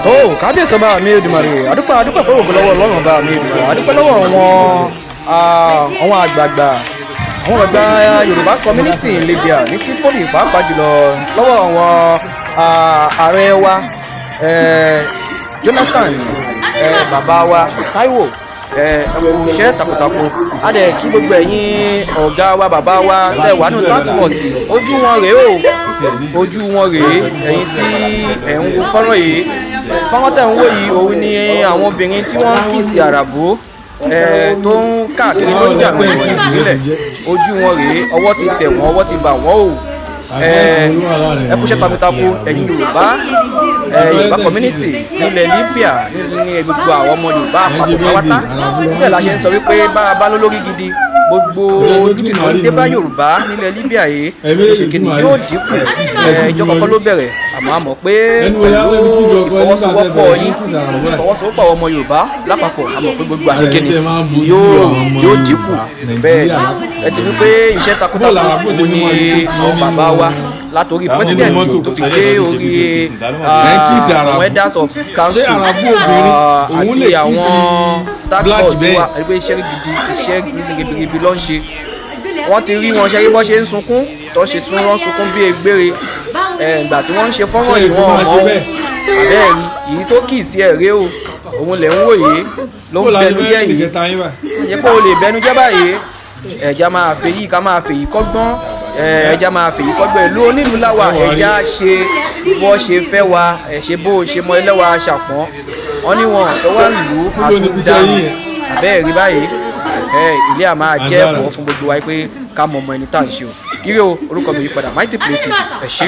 Tó kábíyèsí ọba mi Èdùmàrè, àdúpẹ́, àdúpẹ́ pé ògo lọ́wọ́ Ọlọ́run ọba mi Èdùmàrè. Àdúpẹ́ lọ́wọ́ àwọn àgbààgbà Yorùbá community in Libya ní Tripoli, pàápàá jùlọ lọ́wọ́ àwọn ààrẹ wa Jonathan, bàbá wa Taiwo, ẹ kú iṣẹ́ takuntakun. A dẹ̀ kí gbogbo ẹ̀yin ọ̀gá wa, bàbá wa tẹ̀ wá nù task force. Ojú wọn rèé o, ojú wọn rèé. Ẹ̀yin tí ẹ̀ ń wo fọ́nrán yìí, fọ́nrán tẹ̀ ń wò yìí, òun ni àwọn obìnrin tí wọ́n ń kiss àràbò tó ń káàkiri, tó ń jà rìnrìn ìpínlẹ̀. Ojú wọn rèé, ọwọ́ ti tẹ̀ wọ́n, ọwọ́ ti bà wọ́n o. Ẹ kúṣẹ́ takuntakun, ẹ̀yin Yorùbá, Yorùbá community nílẹ̀ Libya, ní gbogbo àwọn ọmọ Yorùbá àpapọ̀ pátá. Tẹ̀ la ṣe ń sọ wípé bá a bá lólórí gidi, gbogbo ojútùú tó ń dé bá Yorùbá nílẹ̀ Libya yìí ló ṣe kíni yóò dínkù. Ìjọ kọ́kọ́ ló bẹ̀rẹ̀, àmọ́ a mọ̀ pé pẹ̀lú ìfọwọ́sowọ́pọ̀ yín, ìfọwọ́sowọ́pọ̀ àwọn ọmọ Yorùbá lápapọ̀, a mọ̀ pé gbogbo àṣekíni yóò dínkù. Bẹ́ẹ̀ ni ẹ ti rí pé iṣẹ́ takuntakun òun ni àwọn bàbá wa, látòrí president tó fi dé orí àwọn elders of council àti àwọn task force wa, àti pé iṣẹ́ gidi, iṣẹ́ ribiribi ló ń ṣe. Wọ́n ti rí wọn ṣe rí bọ́ ṣe ń sunkún, tó ṣe sún wọ́n sunkún bí egbére. Ìgbà tí wọ́n ń ṣe fọ́nrán yìí, wọ́n mọ̀ ọ́ àbẹ́ẹ̀rí èyí tó kì í sí ẹ̀ rèé o. Òun lẹ̀ ń wò yìí ló ń bẹnu jẹ́ yìí. Yẹ pé o lè bẹnu jẹ́ báyìí. Ẹja máa fèyí, ká máa fèyí kọ́gbọ́n. Ẹja máa fèyí kọ́gbọ́n. Ìlú onílùú láwà, ẹja ṣe bó ṣe fẹ́ wa, ẹ̀ ṣe bó ṣe mọ ẹlẹ́wà ṣàpọ́n. Wọ́n ní wọn fẹ́ wá lù ú àtúndà àbẹ́ẹ̀rí báyìí. Ilé à máa jẹ́ ẹ̀kọ́ fún gbogbo wa pé ká mọ ọmọ ẹni tá à ń ṣe o. Ire o. Orúkọ mi yí padà, Mighty Play TV. Ẹ ṣé.